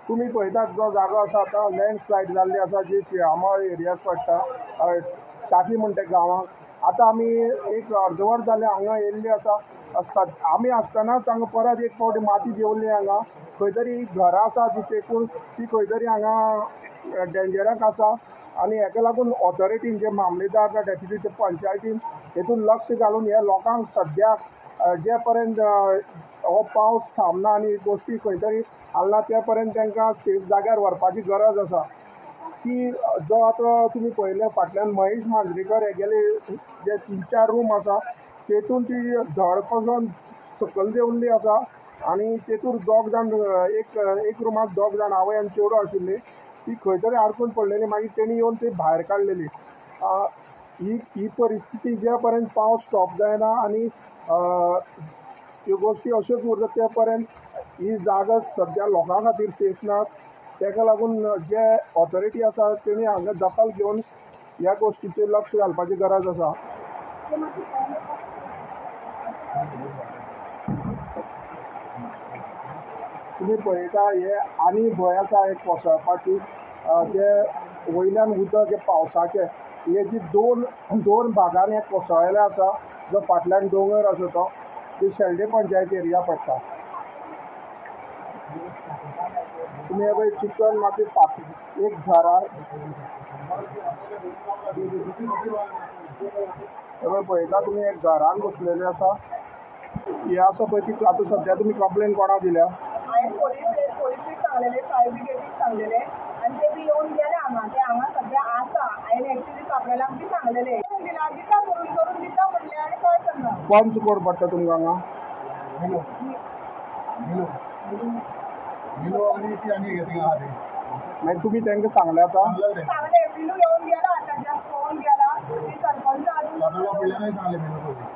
तुमी पळयतात जो जागो आसा आतां लँडस्लायड जाल्ली आसा जी शिळामळ एरियाक पडटा, टाकी म्हणटा गांवाक. आतां आमी एक अर्दवर जालें हांगा येयल्ली आसा. आमी आसतनाच हांगा परत एक फावटी माती देंवली. हांगा खंय तरी घरां आसा जी तेकून ती खंय तरी हांगा डेंजराक आसा आनी हेका लागून ऑथॉरिटीन जे मामलेदार डेप्युटी पंचायतीन हेतून लक्ष घालून ह्या लोकांक सद्याक जे पर्यंत हो पावस थांबना आनी गोश्टी खंय तरी हालना ते पर्यंत तांकां सेफ जाग्यार व्हरपाची गरज आसा. की जो आतां तुमी पळयले फाटल्यान महेश मांजरेकर हेगेले जे 3-4 रूम आसा तेतून ती धड पसून सकयल देंवल्ली आसा आनी तेतूर दोग जाण एक रुमाक दोग जाण आवय आनी चेडो आशिल्ली, ती खंय तरी आडकून पडलेली. मागीर तेणी येवन ती भायर काडलेली. ही परिस्थिती जे पर्यंत पावस स्टॉप जायना आनी ह्यो गोश्टी अश्योच उरता ते पर्यंत ही जागा सद्या लोकां खातीर सेफ ना. ताका लागून जे ऑथॉरिटी आसा तेणी हांगा दखल घेवन ह्या गोश्टीचेर लक्ष घालपाची गरज आसा. तुमी पळयता हे आनी भंय आसा एक कोसळपाची. जे वयल्यान उदक हे पावसाचें हे जी दोन भागांनी कोसळ्ळेलें आसा. जो फाटल्यान दोंगर आसा तो ती शेल्डे पंचायत एरिया पडटा. तुमी हे पळय चिकन माती फाटी एक घरार हे पळय पळयता तुमी एक घरान बसलेले आसा. हे आसा पळय ती आतां सद्या तुमी कंप्लेन कोणाक दिल्या? हांवें पोलिसीक सांगलेलें, फायर ब्रिगेडीक सांगलेलें आनी ते बी येवन गेले हांगा. ते हांगा सद्या आसा. हांवें एक्चुली काब्रालाक बी सांगलेलें, दिला दिता करून करून दिता म्हणलें आनी कांय करना. पंच कोण पडटा तुमकां हांगा? मागीर तुमी तांकां सांगलें आतां? सांगलें, बिलू येवन गेला आतां, जस्ट पळोवन गेला. ती सरपंच अजून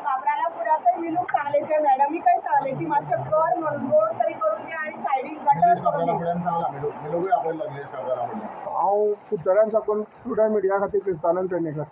काब्राला फुड्याकय मिलूक सांगलें, ते मॅडमीकय सांगलें की मातशें कर म्हणून, रोड तरी करून दी आनी सायडीक गटर करून दी. हांव कुडचड्यान साकून टुडे मिडिया खातीर क्रिस्तानंद पेडणेकर.